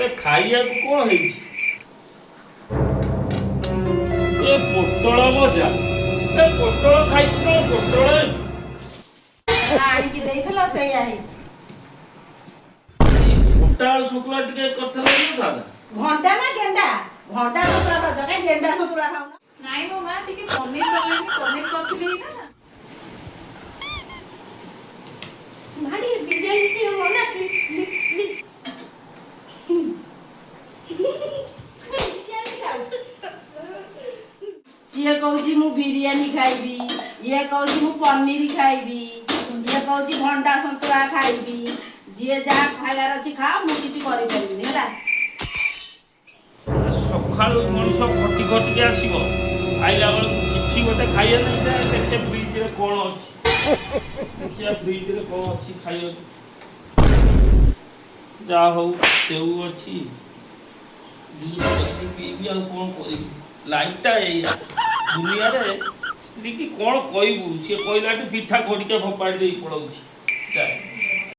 ଏ ଖାଇବାକୁ କଣ ହେଇଛି? ଏ ପୋଟଳ ଭଜା। ଏ ପୋଟଳ ଖାଇଛୁ କଣ ପୋଟଳ? ଆଣିକି ଦେଇଥିଲ, ସେଇଆ ହେଇଛି। ଭଣ୍ଟା ଆଳୁ ସନ୍ତୁଳା ଟିକେ କରିଥିଲେ ହେଇନଥାନ୍ତା? ଭଣ୍ଡା ନା ଗେଣ୍ଡା? ଭଣ୍ଡା ସନ୍ତୁଳା ଖାଉଛ, କାଇଁ ଗେଣ୍ଡା ସନ୍ତୁଳା ଖାଉନ? ନାଇଁ ମୋ ମା, ଟିକେ ପନିର କଲେନି, ପନିର କରିଥିଲି ନା। ମା, ଟିକେ ବିରିୟାନୀ ଟିକେ ହବ ନା? Please please please. Biryani ଖାଉଛି। ସିଏ କହୁଛି ମୁଁ ବିରିୟାନୀ ଖାଇବି, ଇଏ କହୁଛି ମୁଁ ପନିର ଖାଇବି, ଇଏ କହୁଛି ଭଣ୍ଡା ସନ୍ତୁଳା ଖାଇବି। ଯିଏ ଯାହା ଖାଇବାର ଅଛି ଖାଅ, ମୁଁ କିଛି କରିପାରିବିନି, ହେଲା? ସକାଳୁ ମଣିଷ ଖଟି ଖଟିକି ଆସିବ, ଆଇଲା ବେଳକୁ କିଛି ଗୋଟେ ଖାଇବା ନାହିଁ। ଯା ଦେଖେ ଫ୍ରିଜରେ କଣ ଅଛି। ଦେଖିବା ଫ୍ରିଜରେ କଣ ଅଛି ଖାଇବାକୁ। ଯାହା ହଉ, ସେଉ ଅଛି, ଜୁସ୍ କରିକି ପିଇବି, ଆଉ କଣ କରିବି? ଲାଇଫଟା ଏଇଆ। ଦୁନିଆରେ ସ୍ତ୍ରୀକି କଣ କହିବୁ? ସିଏ କହିଲାଠୁ ପିଠା ଖଡ଼ିକା ଫୋପାଡ଼ି ଦେଇ ପଳଉଛି। ଯା।